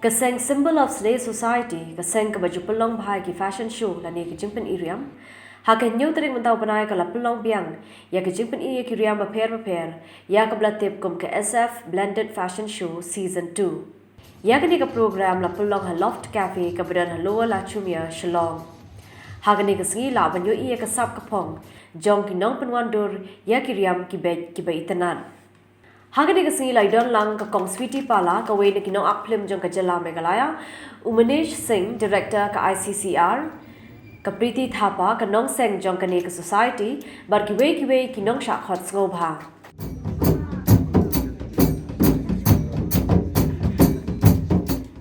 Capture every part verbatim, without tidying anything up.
Ka seng Symbol of Sne Society, ka seng kaba ju pynlong bha ïa ki fashion show lane ka jingpyni riam, ha ka hynñiew tarik mynta u bnai ka la pynlong biang ïa ka jingpyni ïa ki riam bapher bapher ïa kaba la tip kum ka S F Blended Fashion Show Season two. Ïa kane ka program la pynlong ha Loft Cafe kaba don ha Lower Lachumia, Shillong. Ha kane ka sngi lah ban ïohi ïa ka sap ka phong jong ki nongpynwandur ïa ki riam ki beit kiba itynnad. Ha kane ka sngi la ïadon lang ka Kong Sweety Pala, kawei na ki nongap phlim jong ka jylla Meghalaya, u Manish Singh, Director ka I C C R, ka Preeti Thapa, ka nongseng jong kane ka society, bad kiwei kiwei ki nongshah khot sngewbha.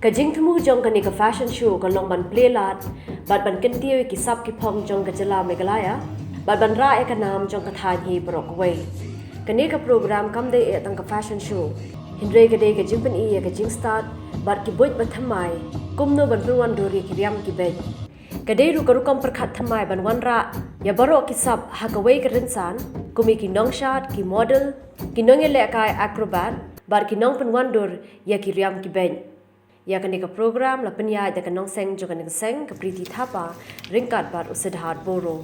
Ka jingthmu jong kane ka fashion show ka long ban plie lad bad ban kyntiew ïa ki sap ki phong jong ka jylla Meghalaya bad ban rah ïa ka nam jong ka thaiñ hi baroh kawei. Kane ka program kam dei eh tang ka fashion show, hynrei ka dei ka jingpyni ïa ka jingstad bad ki buit ba thymmai kumno ban pynwandur ïa ki riam ki beit. Ka dei ruh ka rukom pyrkhat thymmai ban wanrah ïa baroh ki sap ha kawei ka rynsan, kum ïa ki nongshad, ki model, ki nongïalehkai acrobat bad ki nongpynwandur ïa ki riam ki beit. Ïa kane ka program la pynïaid da ka nongseng jong kane ka seng, ka Preeti Thapa, ryngkat bad u Siddharth Boro.